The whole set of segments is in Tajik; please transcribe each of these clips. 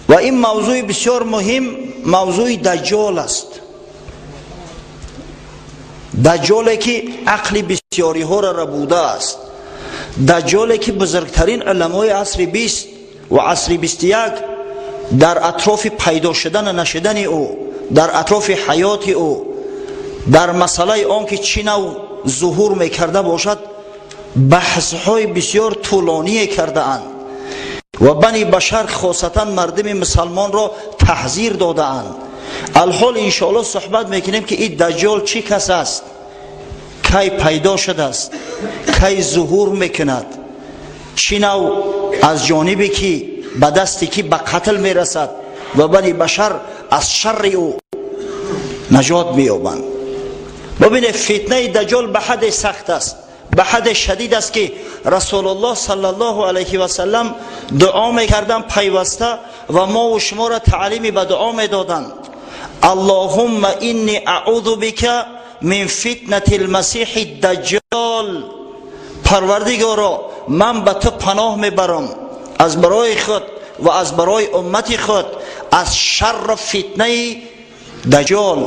Ва ин мавзӯи бисёр муҳим мавзӯи Даҷҷол аст. Даҷҷоле ки ақли бисёриҳоро рабудааст, Даҷҷоле ки бузургтарин уламои асри 20 ва асри 21 дар атрофи пайдо шудану нашудани ӯ, дар атрофи ҳаёти ӯ, дар масъалаи он ки чӣ нав зуҳур мекарда бошад, баҳсҳои бисёр тӯлоние кардаанд ва бани башар, хосатан мардуми мусалмонро таҳзир додаанд. Алҳол, иншоалло, суҳбат мекунем, ки ин Даҷҷол чӣ кас аст, кай пайдо шудааст, кай зуҳур мекунад, чӣ нав аз ҷонибе ки ба дасти ки ба қатл мерасад ва бани башар аз шарри ӯ наҷот меёбанд. Бубинед, фитнаи Даҷҷол ба ҳадде сахт аст, ба ҳадде шадид аст, ки Расулуллоҳ саллаллоҳу алайҳи васаллам дуо мекарданд пайваста ва мову шуморо таълими ба дуо медоданд: «Аллоҳумма инни аъузу бика мин фитнати лмасиҳи даҷҷол». Парвардигоро, ман ба ту паноҳ мебарам аз барои худ ва аз барои уммати худ аз шарру фитнаи Даҷҷол.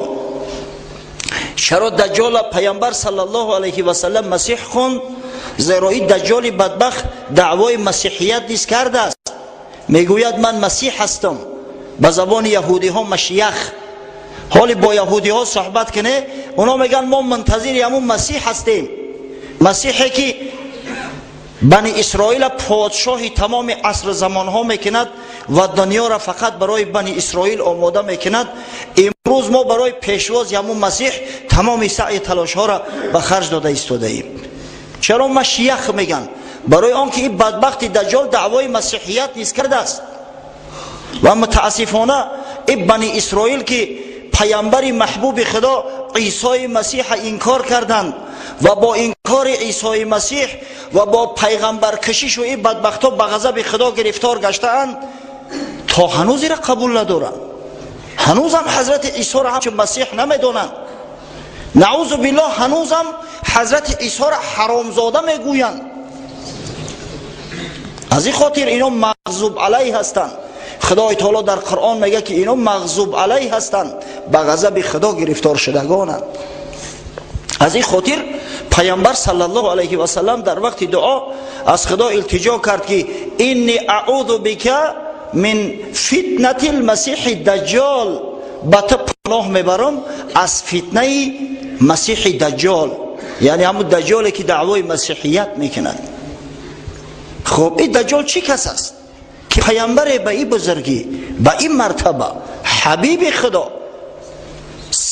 Чаро Даҷҷола Паямбар саллаллоҳу алайҳи васаллам Масиҳ хонд? Зеро ин Даҷҷоли бадбахт даъвои масиҳият низ кардааст, мегӯяд: «Ман Масиҳ ҳастам», ба забони яҳудиҳо Машиях. Ҳоли бо яҳудиҳо суҳбат куне, оно мегӯянд: «Мо мунтазири ҳамун Масиҳ ҳастем, Масиҳе ки бани Исроила подшоҳи тамоми асру замонҳо мекунад ва дунёро фақат барои бани Исроил омода мекунад. Имрӯз мо барои пешвози ҳамун Масиҳ тамоми саъи талошҳоро ба харҷ дода истодаем». Чаро Машиях мегӯянд? Барои он ки ин бадбахти Даҷҷол даъвои масиҳият низ кардааст. Ва мутаассифона, ин бани Исроил, ки паямбари маҳбуби Худо Исои Масиҳа инкор карданд ва бо инкори Исои Масиҳ ва бо пайғамбаркашишу ин бадбахтҳо ба ғазаби Худо гирифтор гаштаанд, то ҳанӯз ира қабул надоранд, ҳанӯзам ҳазрати Исоро ҳамчун Масиҳ намедонанд. Наъузу биллоҳ, ҳанӯзам ҳазрати Исоро ҳаромзода мегӯянд. Аз ин хотир ино мағзуб алайҳ ҳастанд. Худои Таоло дар Қуръон мегӯяд, ки ино мағзуб алайҳ ҳастанд, ба ғазаби Худо гирифтор шудагонанд. Аз ин хотир Паямбар саллаллоҳу алайҳи васаллам дар вақти дуо аз Худо илтиҷо кард, ки «Инни аъузу бика мин фитнати лмасиҳи даҷҷол», ба ту паноҳ мебарам аз фитнаи Масиҳи Даҷҷол, яъне ҳамун Даҷҷоле ки даъвои масиҳият мекунад. Хуб, ин Даҷҷол чӣ кас аст, ки паямбаре ба ин бузургӣ, ба ин мартаба, ҳабиби Худо,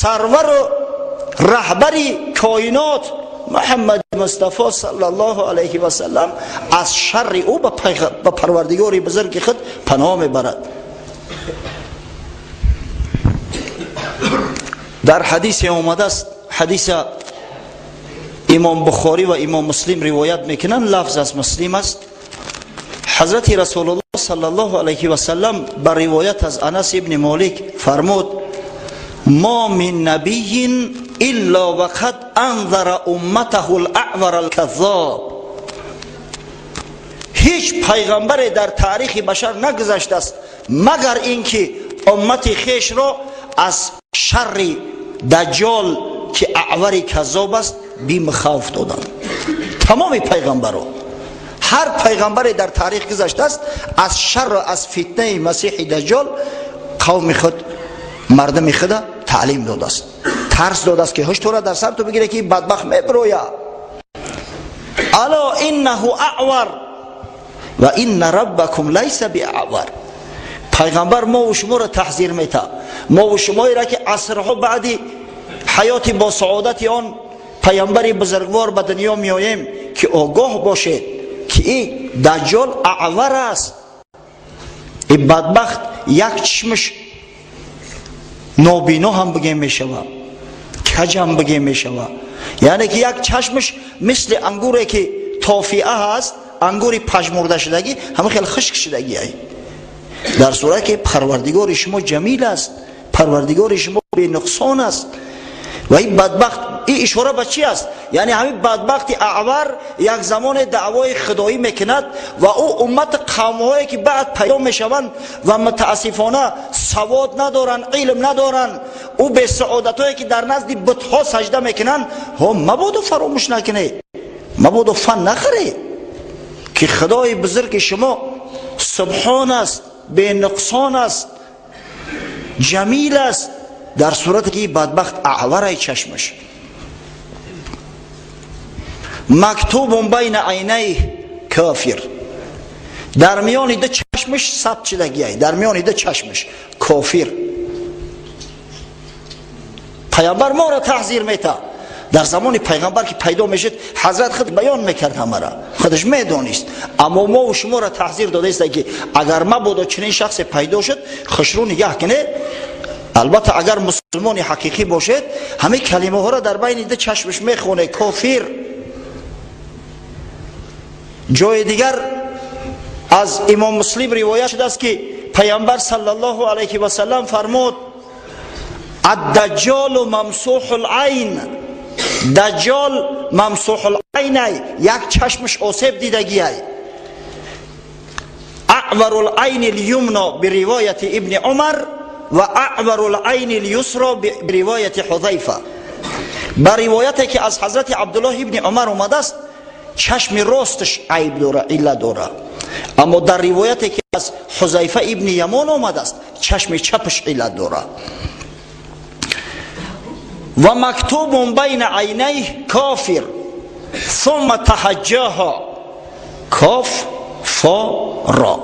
сарвару раҳбари коинот Муҳаммади Мустафо саллаллоҳу алайҳи васаллам аз шарри ӯ ба Парвардигори бузурги худ паноҳ мебарад? Дар ҳадисе омадааст, ҳадиса Имом Бухорӣ ва Имом Муслим ривоят мекунанд, лафз аз Муслим аст. Ҳазрати Расулуллоҳ саллаллоҳу алайҳи васаллам ба ривоят аз Анас ибни Молик фармуд: «Мо мин набийин илла вақад анзара умматаҳу лаъвара алказзоб». Ҳеҷ пайғамбаре дар таърихи башар нагузаштааст, магар ин ки уммати хешро аз шарри Даҷҷол, ки аъвари каззоб аст, бим хавф доданд. Тамоми пайғамбаро, ҳар пайғамбаре дар таърих гузаштааст, аз шарру аз фитнаи Масиҳи Даҷҷол қавми худ, мардуми худа таълим додааст, тарс додааст, ки ҳуштора дар сар ту бигире, ки бадбахт мебироя. «Ало иннаҳу аъвар ва инна раббакум лайса биаъвар». Пайғамбар мову шуморо таҳзир мета, мову шумоеро, ки асрҳо баъди ҳаёти босаодати он паямбари бузургвор ба дунё меоем, ки огоҳ бошед, ки и Даҷҷол аъвар аст. И бадбахт як чишмаш нобино ҳам бигем мешава, каҷам бигем мешава, яъне ки як чашмаш мисли ангуре ки тофиа ҳаст, ангури пажмурдашудагӣ, ҳама хел хушк шудагӣ ай. Дар сурате ки Парвардигори шумо ҷамил аст, Парвардигори шумо бенуқсон аст. Ва ин бадбахт Ин ишора ба чӣ аст? Яъне ҳамин бадбахти аъвар як замоне даъвои худоӣ мекунад ва ӯ уммати қавмҳое ки баъд пайдо мешаванд ва мутаассифона савод надоранд, илм надоранд, ӯ бесаодатҳое ки дар назди бутҳо саҷда мекунанд, ҳо мабодо фаромӯш накунед, мабодо фан нахӯред ки худои бузурги шумо субҳон аст, бенуқсон аст, ҷамил аст, дар сурате ки бадбахт аъварай чашмаш. Мактубун байна айнайҳ кофир, дар миёни ду чашмаш сабт шудагиай, дар миёни ду чашмаш кофир. Пайғамбар моро таҳзир мета. Дар замони пайғамбар ки пайдо мешуд, ҳазрат худ баён мекард, ҳамара худаш медонист, аммо мо шуморо таҳзир додааст ки агар мабодо чунин шахсе пайдо шуд, хушрӯ нигаҳ кунед. Албатта агар мусулмони ҳақиқӣ бошед, ҳамин калимаҳоро дар байни ду чашмаш мехонед: кофир. Ҷои дигар аз имом Муслим ривоят шудааст ки пайғамбар саллаллоҳу алайҳи васаллам фармуд: ад-даҷҷолу мамсуҳул айн. Даҷҷол мамсуҳул айнай, як чашмаш осеб дидагиай. Аъварул айни люмно биривояти ибни Умар ва аъварул айни люсро биривояти Ҳузайфа. Ба ривояте ки аз ҳазрати Абдуллоҳ ибни Умар омадааст, чашми росташ айб дора, илла дора, аммо дар ривояте ки аз Ҳузайфа ибни Ямон омадааст, чашми чапаш илла дора. Ва мактубун байна айнайҳ кофир сумма таҳаҷҷаҳа коф фо ро.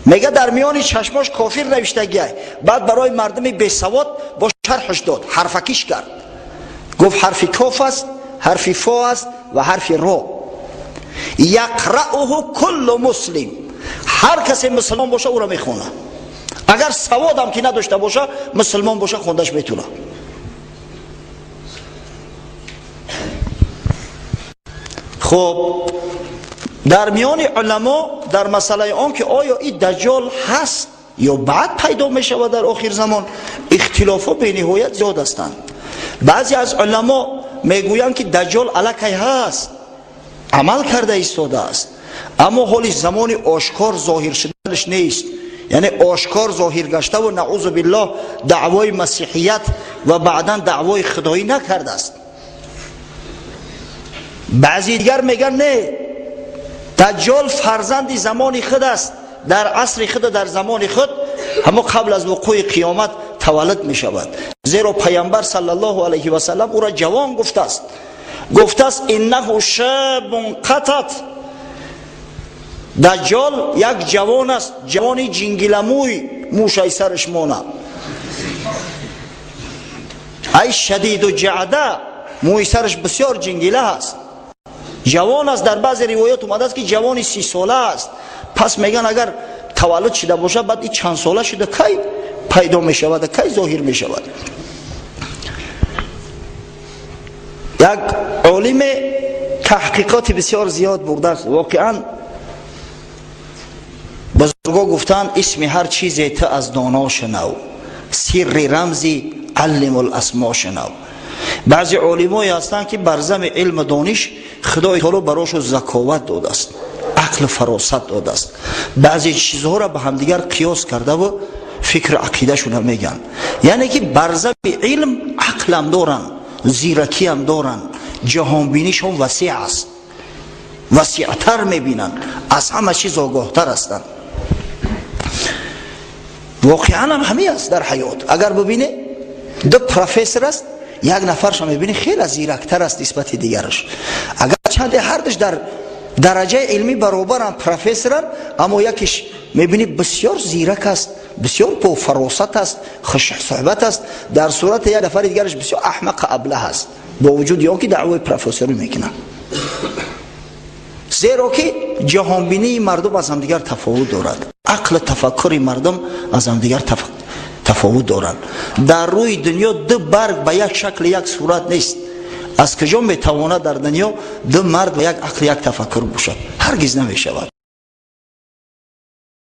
Мега дар миёни чашмош кофир навиштагиай. Баъд барои мардуми бесавод бо шарҳаш дод, ҳарфакиш кард, гуфт ҳарфи коф аст, ҳарфи фо аст ва ҳарфи ро. Яқрауҳу куллу муслим, ҳар касе мусулмон боша ӯро мехона, агар саводам ки надошта боша, мусулмон боша, хондаш метуна. Хуб, дар миёни уламо дар масъалаи он ки оё ин даҷҷол ҳаст ё баъд пайдо мешавад дар охир замон, ихтилофҳо бениҳоят зиёд ҳастанд. Баъзе аз уламо мегӯянд ки даҷҷол аллакай ҳаст, амал карда истодааст, аммо ҳоли замони ошкор зоҳир шуданаш нест, яъне ошкор зоҳир гаштаву наъузу биллоҳ даъвои масиҳият ва баъдан даъвои худоӣ накардааст. Баъзе дигар мегӯянд не, даҷҷол фарзанди замони худ аст, дар асри худ, дар замони худ, ҳамо қабл аз вуқӯи қиёмат таваллуд мешавад, зеро пайғамбар саллаллоҳу алайҳи васаллам ӯро ҷавон гуфтааст, гуфтааст иннаҳу шабун қатат. Даҷҷол як ҷавон аст, ҷавони ҷингиламӯй, мӯшай сараш мона, ай шадиду ҷаъда, мӯи сараш бисёр ҷингила аст, ҷавон аст. Дар баъзе ривоят омадааст ки ҷавони 30 сола аст. Пас мегӯянд агар таваллуд шуда бошад, баъд и чанд сола шуда кай пайдо мешавад, кай зоҳир мешавад? Як олиме таҳқиқоти бисёр зиёд бурдааст. Воқеан бузурго гуфтанд: исми ҳар чизе ту аз доно шунав, сирри рамзи аллимул асмо шунав. Баъзе олимое ҳастанд ки бар зами илму дониш худои таоло барошон заковат додааст, ақлу фаросат додааст, баъзе чизҳоро ба ҳамдигар қиёс кардаву фикру ақидашона мегӯянд, яъне ки бар зами илм ақлам доранд, зиракиам доранд, ҷаҳонбинишон васеъ аст, васеътар мебинанд, аз ҳама чиз огоҳтар ҳастанд. Воқеан ҳам ҳамин аст дар ҳаёт. Агар бибинед, ду профессор аст, як нафаршо мебинӣ хеле зирактар аст нисбати дигараш, агарчанде ҳардуш дар дараҷаи илмӣ баробаранд, профессоранд, аммо якеш мебинӣ бисёр зирак аст, бисёр бофаросат аст, хушсӯҳбат аст, дар сурати як нафари дигараш бисёр аҳмақа аблаҳ аст, бо вуҷуди он ки даъвои профессорӣ мекунад. Зеро ки ҷаҳонбинии мардум аз ҳамдигар тафовут дорад, ақлу тафаккури мардум аз ҳамдигар тафовут доранд. Дар рӯи дунё ду барг ба як шакли як сурат нест. Аз куҷо метавонад дар дунё ду мард ба як ақл, як тафаккур бошад? Ҳаргиз намешавад.